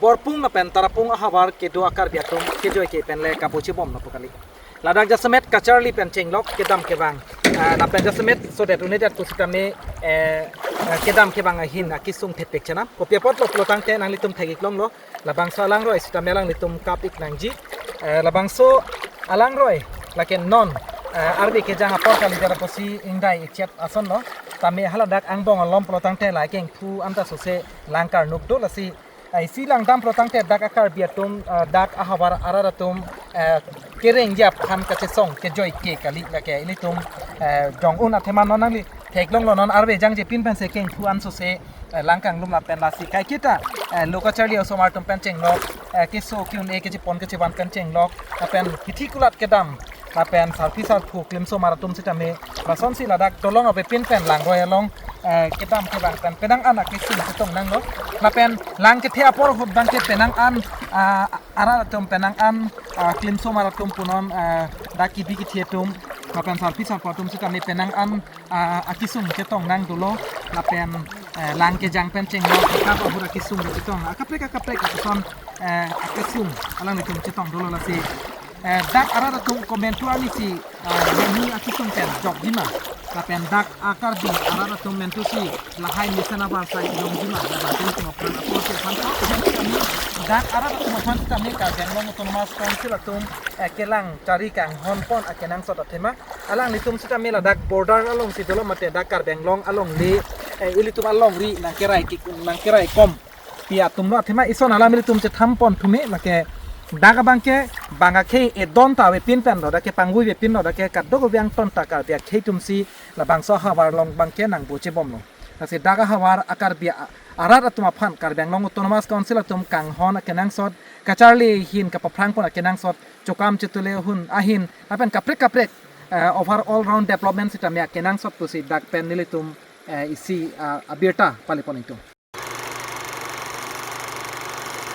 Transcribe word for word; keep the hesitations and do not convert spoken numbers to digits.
Borpung lapen Tarapung ahavar kedo a-Karbi atum kejoike pen le kabuchibom na pu kali. Ladak jasemet kacharli pen chenglok kedam kevang. Ah, lapen jasemet sodet un'edet pusitame, eh, eh, kedam kevang ahin akesung thepek chenam. Kopi apotlo pulotangte nanglitum thek-iklonglo. Labangso alangroi sitame alanglitum kap-ik nangji. Eh, labangso alangroi lake non, eh, arve kejang apor kalidet apotsi ingdai-ik chet asonlo. Tame haladak angbong alom pulotangte la kengthu anta sose lang karnuk do, lasi, eh, isi langdam pulotangte dak a-Karbi atum, eh, dak ahavar arat atum, eh, kerengji aphan kachesong kejoike kali lake ilitum, eh, dong un athema non nangli theklonglo, non arve jangje pin pensi kengthu an sose, eh, lang kanglum lapen lasi kaiketa, eh, lo kacharli osomar atum pen chenglok, eh, keso ke-un-e kechepon kechevan pen chenglok, lapen kithi kulat kedam, lapen sarpi sarpo klimsomar atum sitame lasonsi ladak dolong avepin pen langroi along, eh, kedam kevang pen penang an akesung chetong nanglo. Lapen lang kethe apor ahut abangke penang an, ah, arat atum penang an, ah, klimsomar atum punon, ah, dak kebi kethe atum lapen sarpi sarpo atum sitame penang an, ah, akesung chetong nang dolo, lapen, eh, lang kejang pen chenglok kap ahut akesung chetong akaprek akaprek ason, eh, akesung alanglitum chetong dolo, lasi, eh, dak arat atum komentu arnisi, eh, nangli akesung pen jokjima, lapen dak a-Karbi arat atum mentusi lahai mesen abar sai jongjima, lapen atum aphan apor ke aphan kap, dak arat atum aphan sitame Karbi Anglong Autonomous Council atum, eh, kelang chari kanghon pon akenangsot athema alanglitum sitame ladak border alongsi dolo mate dak Karbi Anglong alongle, eh, ilitum alongri nangkerai kik nangkerai kompi atumlo, athema ison alam ilitum chetham pon thume lake dak abangke bang akhei edon ta avepin penlo, dak kepangvui avepinlo, dak ke kadokave angton ta Karbi akhei atumsi labangso ahavar along abangke nangbuchibomlo. Lasi dak ahavar a-Karbi a-, arat atum aphan Karbi Anglong Autonomous Council atum kanghon akenangsot, kacharli ahin kapaphrang pon akenangsot, chokam chetule ahun ahin lapen kaprek kaprek, eh, overall round development sitame akenangsot pusi dak pen nelitum, eh, isi, ah, abirta pale pon ingtung.